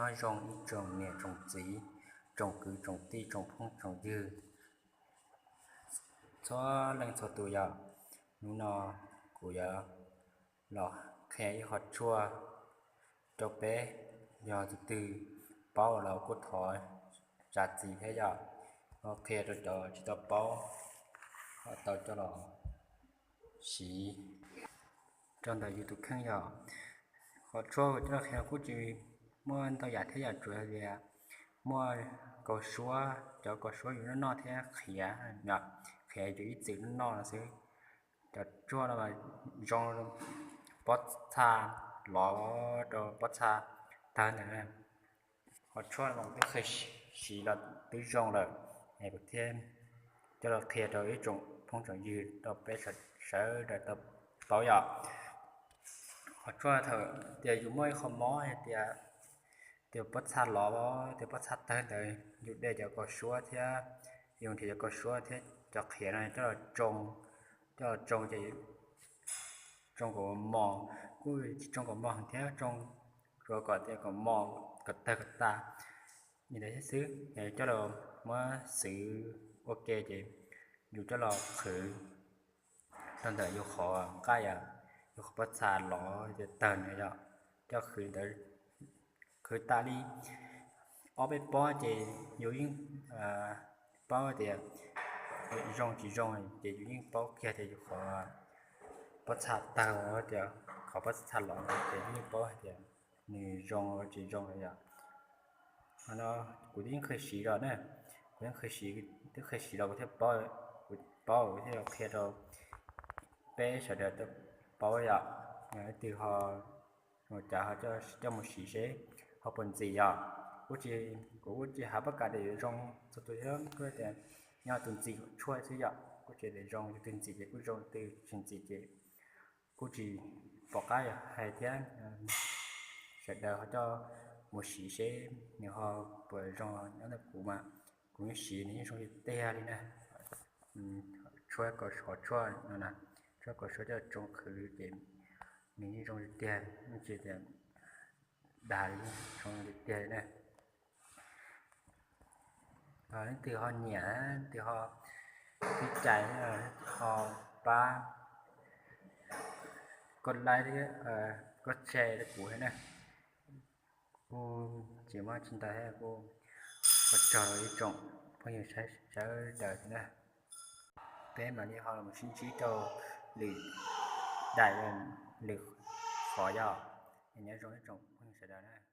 Nyob zoo ib tsoom niam tsoom txiv, tsoom kwv tsoom tij, tsoom phooj tsoom ywg txhua leej txhua tus yom. Hnub no kuv yuav los qhia ib qho tshuaj rau peb, yog tus twg paub los kuj thov zam txim thiab yom. Ho qhia rau cov tsis tau paub, ho tau coj los siv rau ntawm yus tus kheej yom. Qhov tshuaj kuv coj los qhia kuj tsis muaj ntau yam thiab yom, tsuas yog tias muaj kaus suab, cov kaus suab yus noj noj thiab qhiav, qhiav yus ib txwm noj noj no xwb. Cov tshuaj no mas zoo pob txha lov rau pob txha tawg ntawd. Qhov tshuaj no kuv twb qhia siv los twb zoo lawm, es kuv thiaj coj los qhia rau ib tsoom phooj tsoom ywg rau peb sawv daws tau paub yom. Qhov tshuaj thaum tias yus muaj ib qho mob hais tias, tias pob txha lov, tias pob txha tawg ntawd, yus de cov kaus suab thiab, yus nrhiav cov kaus suab thiab cov qhiav no coj los tsoo, coj los tsoo ces tsoo kom mos, kuj tsis tsoo kom mos thiab, tsoo tsuav kom tias kom mos kom tawg kom tas li ntawd thiab xwb. Coj los muab xwv ua ke ces yus coj los qhwv rau ntawm yus qhov nqaij, yus qhov pob txha lov tias tawg na yom, coj qhwv ntawd, qhwv tas li ob peb pob ces yus yeej paub tias zoo tsis zoo, ces yus yeej paub kiag tias yus qhov pob txha tawg, tias qhov pob txha lov no ces yus yeej paub hais tias nws zoo tsis zoo yom. Qhov no kuv twb yeej qhia siv los na, kuv yeej qhia siv, twb qhia siv los kuv thiaj paub, kuv paub kuv thiaj qhia rau peb sawv daws tau paub yom. Leej twg ho ua cas ho coj mus siv seb ho puas ntxim yom. Kuv kuj tsis hais pab kam tias yuav zoo txhua tus thiab, kuj tias nyob tus ntxim tshuaj xwb yom, kuj tsis tias zoo, yog tus ntxim ces kuj zoo, tus tsis ntxim ces kuj tsis pom qab hais thiab. Sawv daws ho coj mus siv seb nws ho puas zoo. Nyob ntawm kuv mas kuv yeej siv nws yeej zoo tiag tiag li na. Tshuaj kaus suab, tshuaj no na, tshuaj kaus suab coj tsoo qhwv ces nws yeej zoo tiag tiag, yeej tsis tias dag li, zoo tiag tiag li na. Leej twg ho nyiam, leej twg ho txhawb cai, ho pab koj like thiab koj share rau kuv thiab na. Kuj tsis muaj tsis ntau thiab, kuj ua tsaug rau ib tsoom phooj ywg sawv daws thiab na. Peb mam li ho los sib ntsib rau lwm daim, lwm qhov yom. Nyob zoo ib tsoom phooj ywg sawv daws na.